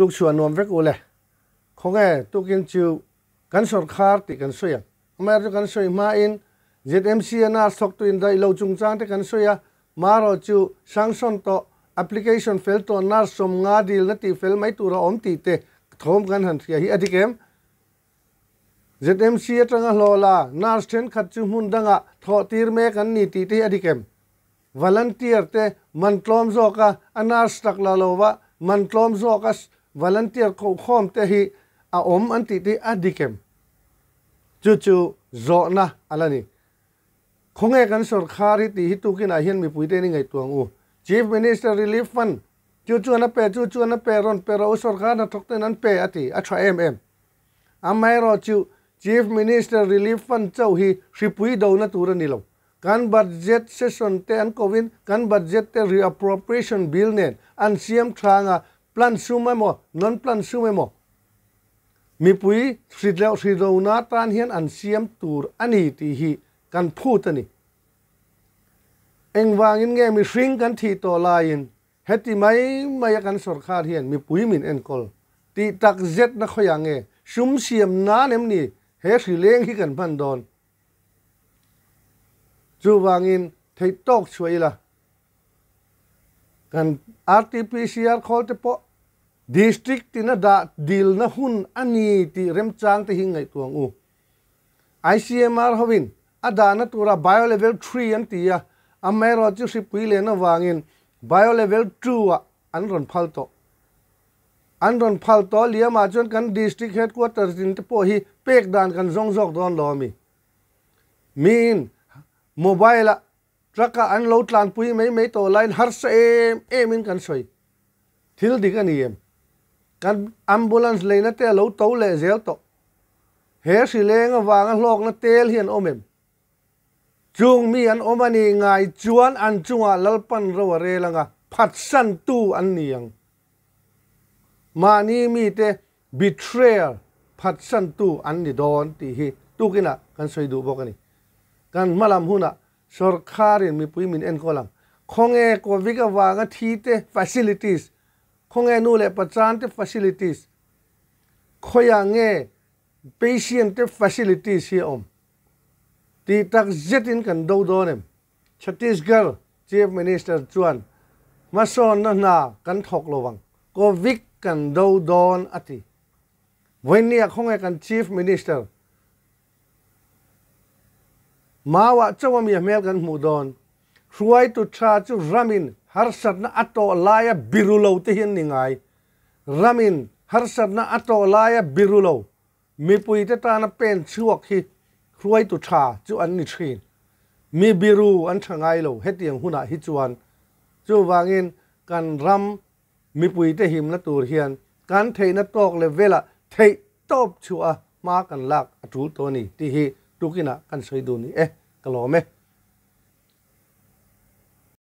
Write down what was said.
Tukchhuah nuam vek u le. Khawnge tukin chu kan sawrkhar tih kan sawi ang. Amaherawhchu kan sawi hmain ZMC a nurse thawktu indaih lo chungchang te kan sawi a, marawh chu sanction tawh application fel tawh nurse 50 dilna tih fel mai tur a awm tih te thawm kan han hria hi a dik em? ZMC atanga hlawh la nurse thenkhat chu hmun dangah thawh tir mek an ni tih te hi a dik em? Volunteer te man tlawm zawka a nurse tak la lova man tlawm zawka volunteer kohkhawm te hi a awm an tih te hi a dik em? Chu chu zawhna a la ni. Khawnge kan sawrkhar hi tih hi tukinah hian mipuite in i ngaihtuah ang u. Chief Minister Relief Fund chu chuan a pe, chu chuan a pe, rawn pe rawh u sawrkhar hnathawk ten an pe a ti, a tha em em. Amaherawhchu Chief Minister Relief Fund chauh hi hripui dona tur a ni lo. Kan budget session te an kovin kan budget te reappropriation bill nen an siam tha anga plan sum emaw non plan sum emaw mipui hritleuh hridona tan hian an siam tur a ni tih hi kan phut a ni. Engvangin nge mihring kan thih tawh laiin heti mai maia kan sawrkhar hian mipui min enkawl tih tak zetna khawiah nge sum siam nan em ni he hrileng hi kan hman dawn? Chuvangin theih tawk chhuah ila kan RTPCR khawl te pawh District tina dah dilna hun a ni tih remchang te hi ngaihtuah ang u. ICMR hovin a dahna tura Bio Level 3 an ti a, amaherawhchu hripui len avangin Bio Level 2 ah an rawn phal tawh. An rawn phal tawh liamah chuan kan District Headquarters in te pawh hi pek dan kan zawng zawk dawn lo a mi. Miin mobile ah truck ah an lo tlanpui mai mai tawh laiin harsa em em in kan sawi. Thil dik a ni em? Kan ambulance leina te a lo to leh zel tawh. He hrileng avanga hlawkna tel hi an awm em? Chung mi an awm a nih ngai chuan an chungah Lalpan ro a rel anga phatsantu an ni ang. Mahni mite betrayal phatsantu an ni dawn tih hi tukinah kan sawi duh bawk a ni. Kan hmalam hunah sawrkharin mipui min enkawl ang. Khawnge Covid avanga thi te facilities, khawnge nu leh pachan te facilities, khawiah nge patient te facilities hi a awm tih tak zetin kan do dawn em? Chhattisgarh Chief Minister chuan hmasawnna hna kan thawk lo ang, Covid kan do dawn a ti. Vawinia khawnge kan Chief Minister Mauah chauha mi a hmel kan hmuh dawn. Hruaitu tha chu ramin harsatna a tawh laia biru lo te hi an ni ngai. Ramin harsatna a tawh laia biru lo Mipuite tana pen chhuak hi hruaitu tha chu an ni thin. Mi biru an tha ngai lo hetiang hunah hi chuan. Chuvangin kan ram mipuite himna tur hian kan theihna tawk level-ah theih tawp chhuah a hma kan lak a tul tawh a ni tih hi tukinah kan sawi dun i e. Ka lawm e.